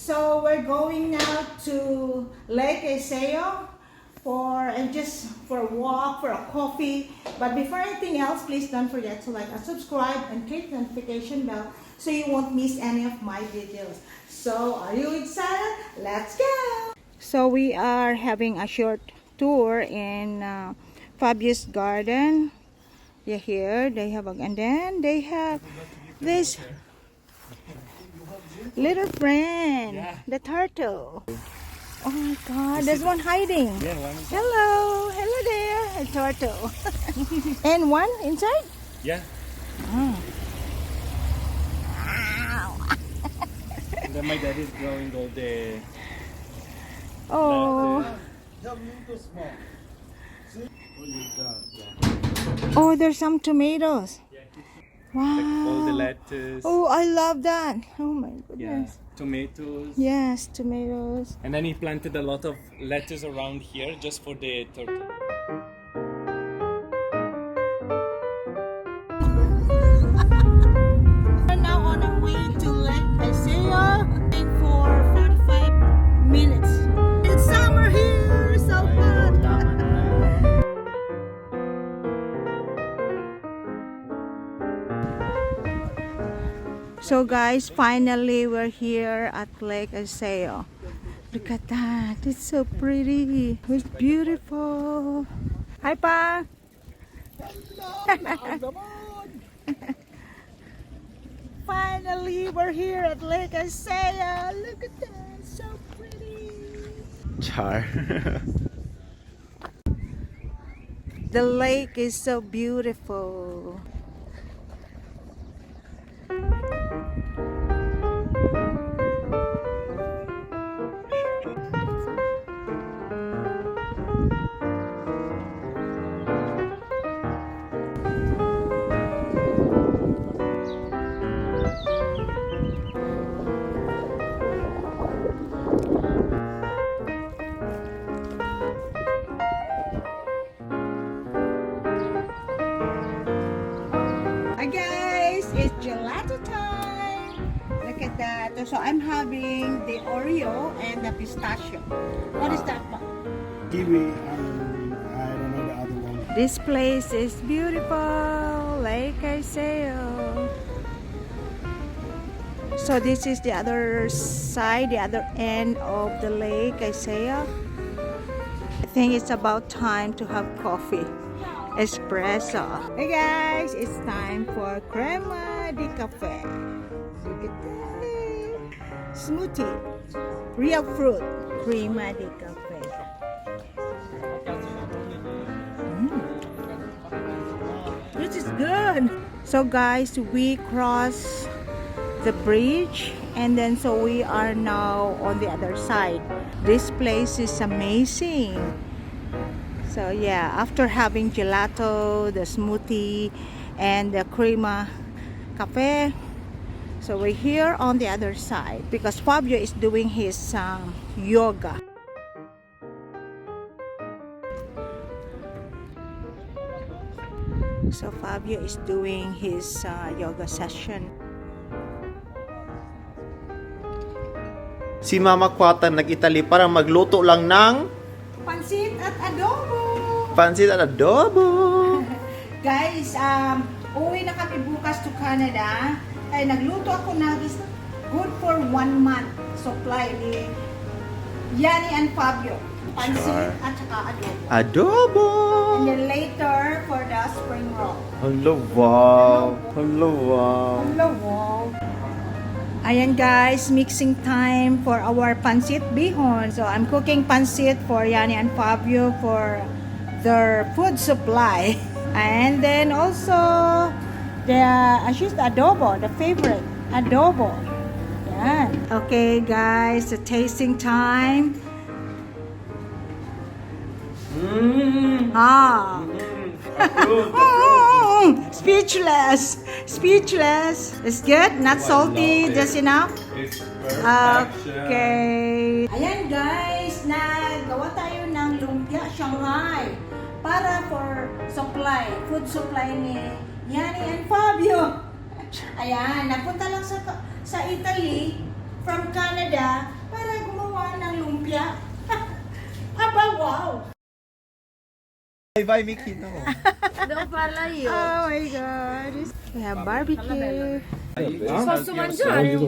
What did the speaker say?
So we're going now to Lake Iseo for a walk, for a coffee. But before anything else, please don't forget to like and subscribe and click the notification bell so you won't miss any of my videos. So are you excited? Let's go! So we are having a short tour in Fabio's garden. Yeah, here they have and then they have this little friend, the turtle. Oh my God, there's one hiding. Yeah, one. Hello, hello there, a turtle. And one inside? Yeah. Oh. And then my dad is growing all the. Oh. Oh, there's some tomatoes. Wow. All the lettuce. Oh, I love that. Oh my Yeah. goodness. Tomatoes. Yes, tomatoes. And then he planted a lot of lettuce around here just for the turtle. We're now on our way to Lake Iseo for 45 minutes. It's summer here, so hot. So guys, finally we're here at Lake Iseo. Look at that, it's so pretty. It's beautiful. Hi Pa! Finally we're here at Lake Iseo. Look at that, so pretty. Char. The lake is so beautiful. Hi guys, it's gelato time. Look at that. So I'm having the Oreo and the pistachio. What is that? Kiwi and I don't know the other one. This place is beautiful, Lake Iseo. So this is the other side, the other end of the Lake Iseo. I think it's about time to have coffee. Espresso. Hey guys, it's time for Creama de Cafe. Look at that. Smoothie. Real fruit. Creama de Cafe. This is good. So guys, we cross the bridge and then so we are now on the other side. This place is amazing. So yeah, after having gelato, the smoothie, and the Creama cafe, so we're here on the other side because Fabio is doing his yoga. So Fabio is doing his yoga session. Si Mama Kwatan nag-Italy para magluto lang ng Pansit at adobo! pansit at adobo. Guys, uwi na kami bukas to Canada. Ay, nagluto ako na good for 1 month supply ni Yani and Fabio. Pansit at saka adobo. Adobo. And then later for the spring roll. Hello, wow. Hello, wow. Hello, wow. Ayan guys, mixing time for our pancit bihon. So I'm cooking pancit for Yani and Fabio for their food supply. And then also the adobo, the favorite adobo. Yan. Okay guys, the tasting time. Speechless. Speechless. It's good? Not salty? Just enough? It's perfection. Okay. Ayan guys, nagawa tayo ng lumpia Shanghai para for supply, food supply ni Yani and Fabio. Ayan, napunta lang sa Italy from Canada para gumawa ng lumpia. Aba, wow! Bye-bye, Mickey. No. Don't pala yun. Oh my God. We have barbecue. Gusto man dyan.